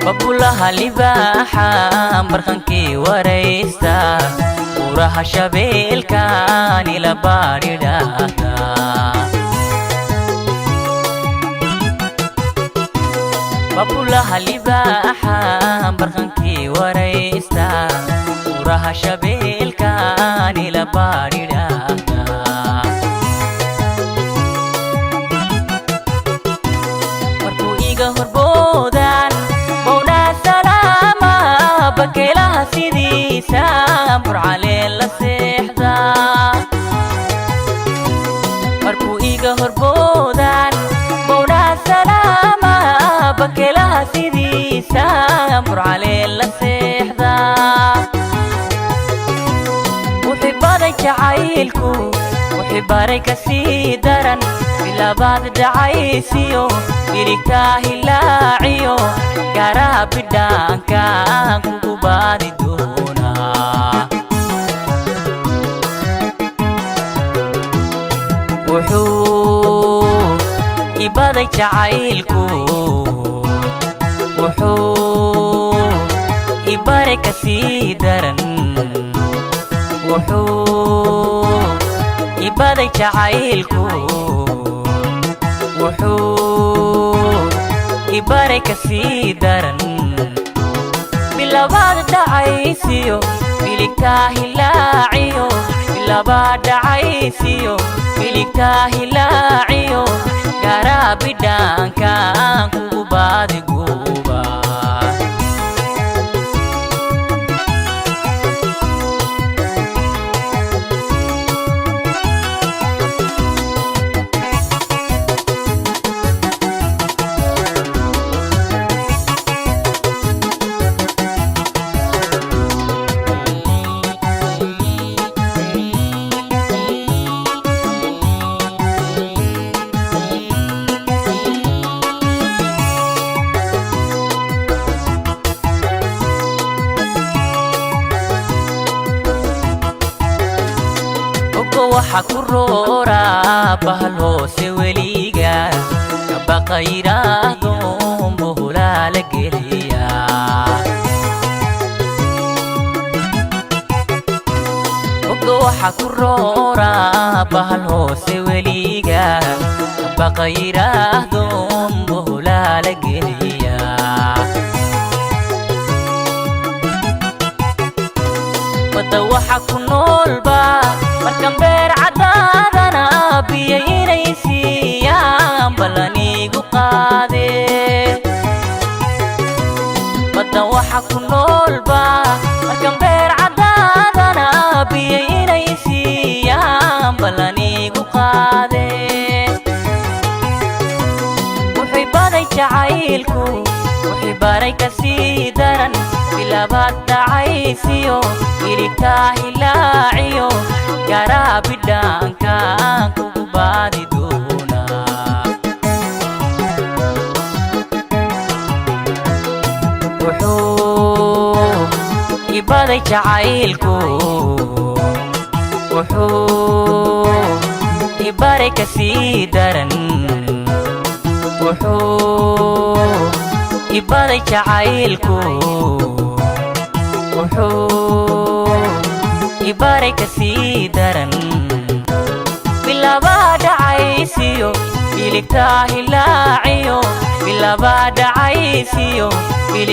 Babulaha libaaxa barqankii waraysta, uraha shabeelkaan ila baadhidhaahda. Babulaha libaaxa barqankii waraysta, uraha shabeelkaan ila baadhidhaahda. Markuu iga horboodaan bownaa salaama, bakeelaha sidiisa burcaleen la seexda. Markuu iga horboodaan bownaa salaama, bakeelaha sidiisa burcaleen la seexda. Wuxuu baday jacaylku, wuxuu baray ka sii daran, bilabaad dhacaysiyo miligtaa hilaaciyo garaa bidhaankaan kugu baadi doonaa. Wuxuu ibaday jacaylku, wuxuu ibaray ka sii daran. Wuxuu ibaday jacaylku, wuxuu ibaray ka sii daran, bilabaad dhacaysiyo miligtaa hilaaciyo, bilabaad dhacaysiyo miligtaa hilaaciyo garaa bidhaankaan kugu baadi guuba. Ogo waxa ku roora bahal hoose weliga kabaqa yidhaahdo boholaa la geliya. Ogo waxa ku roora bahal hoose weliga kabaqa yidhaahdo boholaa la geliya. Badda waxa ku noolba markan beer caddaadana biyo inay siiyaan ballaniigu qaade. Badda waxa ku noolba markan beer caddaadana biyo inay siiyaan ballaniigu qaade. Wuxuu baday jacaylku, wuxuu baray ka sii daran, bilabaad dhacaysiyo miligtaa hilaaciyo garaa bidhaankaan kugu baadi doonaa. Wuxuu ibaday jacaylku, wuxuu ibaray ka sii daran. Wuxuu ibaday jacaylku, wuxuu ibaray ka sii daran, bilabaa dhacaysiyo miligtaa hilaaciyo, bilabaa dhacaysiyo milig.